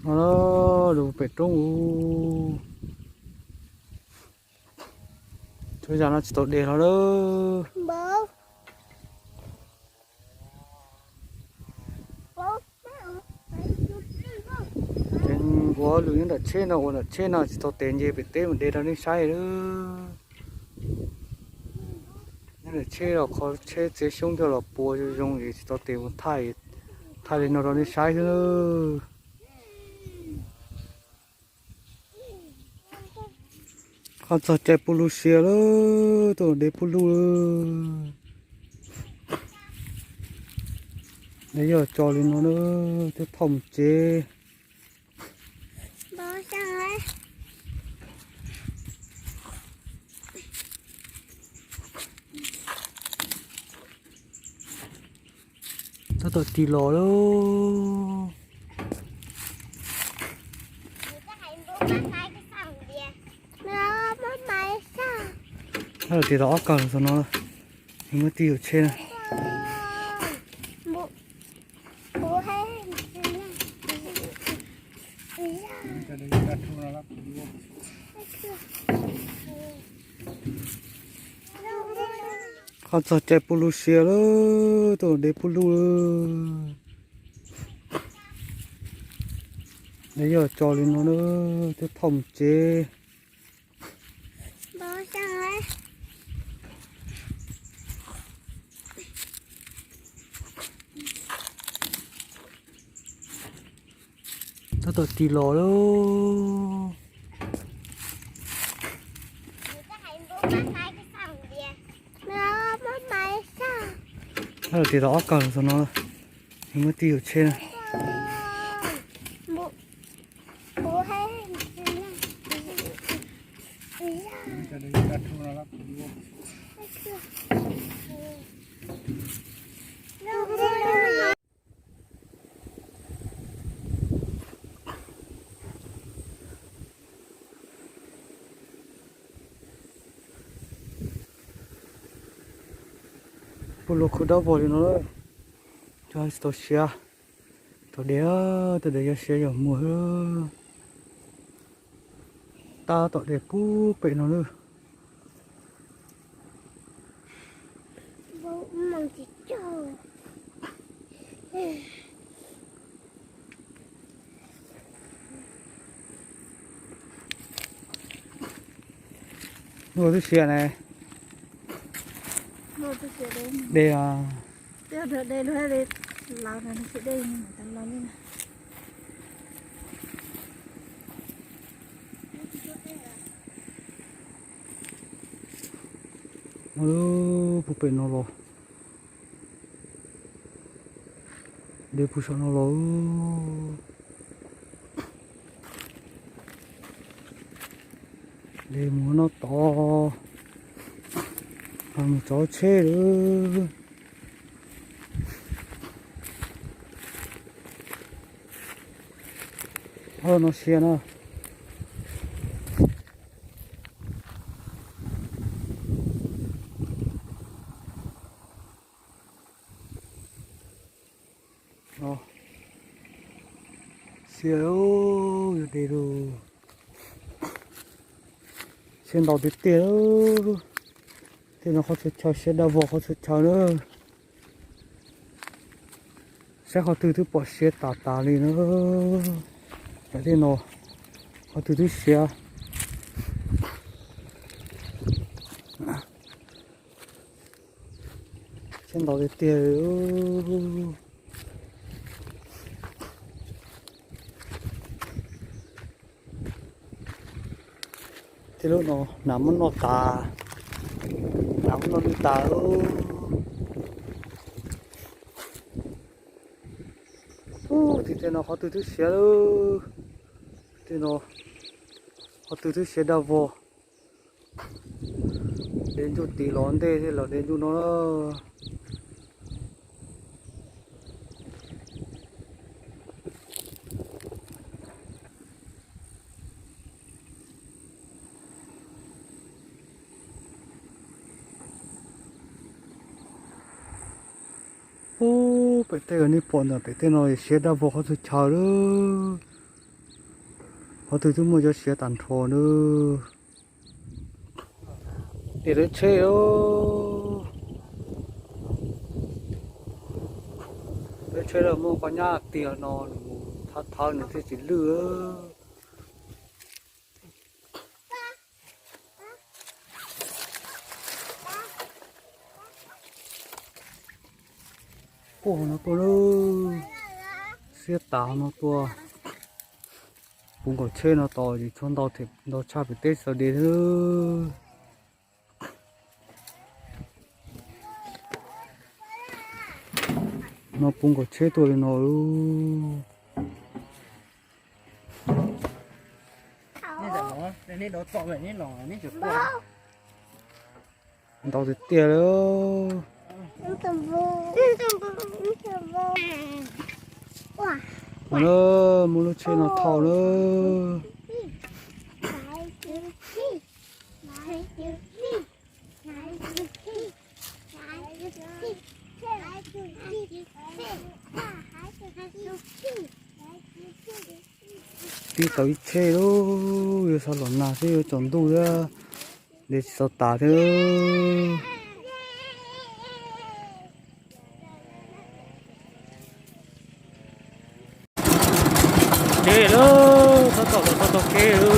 No lub pem roob u, tsuas yam no tsis tau de hlo lawm. Ces ua lwm nyob nram tsheb no, ua nram tsheb no tsis tau tes nce pem teb mus de rau nej saib lawm. Nyob nram tsheb los qhov tsheb txiav xyoob coj los puas zoo zoo es tsis tau tes mus thaij, thaij li no rau nej saib xwb. Qhov txog caij pub lug siav lawm, tuaj de pub lug lawm. Nws yog tso li no na, twb thauj mus tsev. Tab tom ris los lawm. Tab tom ris los ob kawg xwb no, nws muab tig yuam tsheb na. Qhov txog caij pub lug siav lawm, tuaj de pub lug lawm. Nws yog tso li no na, twb thauj mus tsev. Tab tom ris los lawm. Tab tom ris los ob kawg xwb no, nws muab tig yuam tsheb na. Pub lug khub dawb vog li no, tsis tau siav. Tau de, tau de yog siav yog muag. Tab tom de pub pem no lawm. Muaj twb siav ne. De, pub pem no los, de pub saum no los. De mus noj tod, mus tso tsheb lawm. Qhov no siav na. Siav, yog de lawm. Siav ntau tiag tiag. Tej no qhov txhua chaw siav daj vog qhov txhua chaw na. Saib qhov twg twb pom siav tas tas li na. Cov tej no qhov twg twb siav. Siav ntau tiag tiag. Tej lub no nas muab noj tas, nas muab noj lwj tas. Ub, tim tej no qhov twg twb siav lawm. Tej no qhov twg twb siav daj vog. De ntsuj tid los ntej thiaj los de ntsuj no. Ub, pem tej uas nej pom ntawm pem tej no siav daj vog qhov txhua chaw lawm. Qhov twg twb muaj cov siav tag nrho nawb. Tiam lawv tsheb, lawv tsheb lawv muaj qhov nyab tiag no, nws mus thawv thawv nws thiaj tsis lwj. Puag no tuaj lawm, siab tas no tuaj. Puv nkaus tsheb no tos ces tshuav ntau tshaj pem teb Xaus Des thiab. No puv nkaus tsheb tuaj li no. Ntau tiag tiag li. Muaj lub tsheb no thauj lawm. Tib tau ib tsheb lawm, yuav xav los nag thiab yuav tsaus ntuj thiab, ntes tsis tau tas thiab. Ces lawm, tab tom los txog tog kev lawm.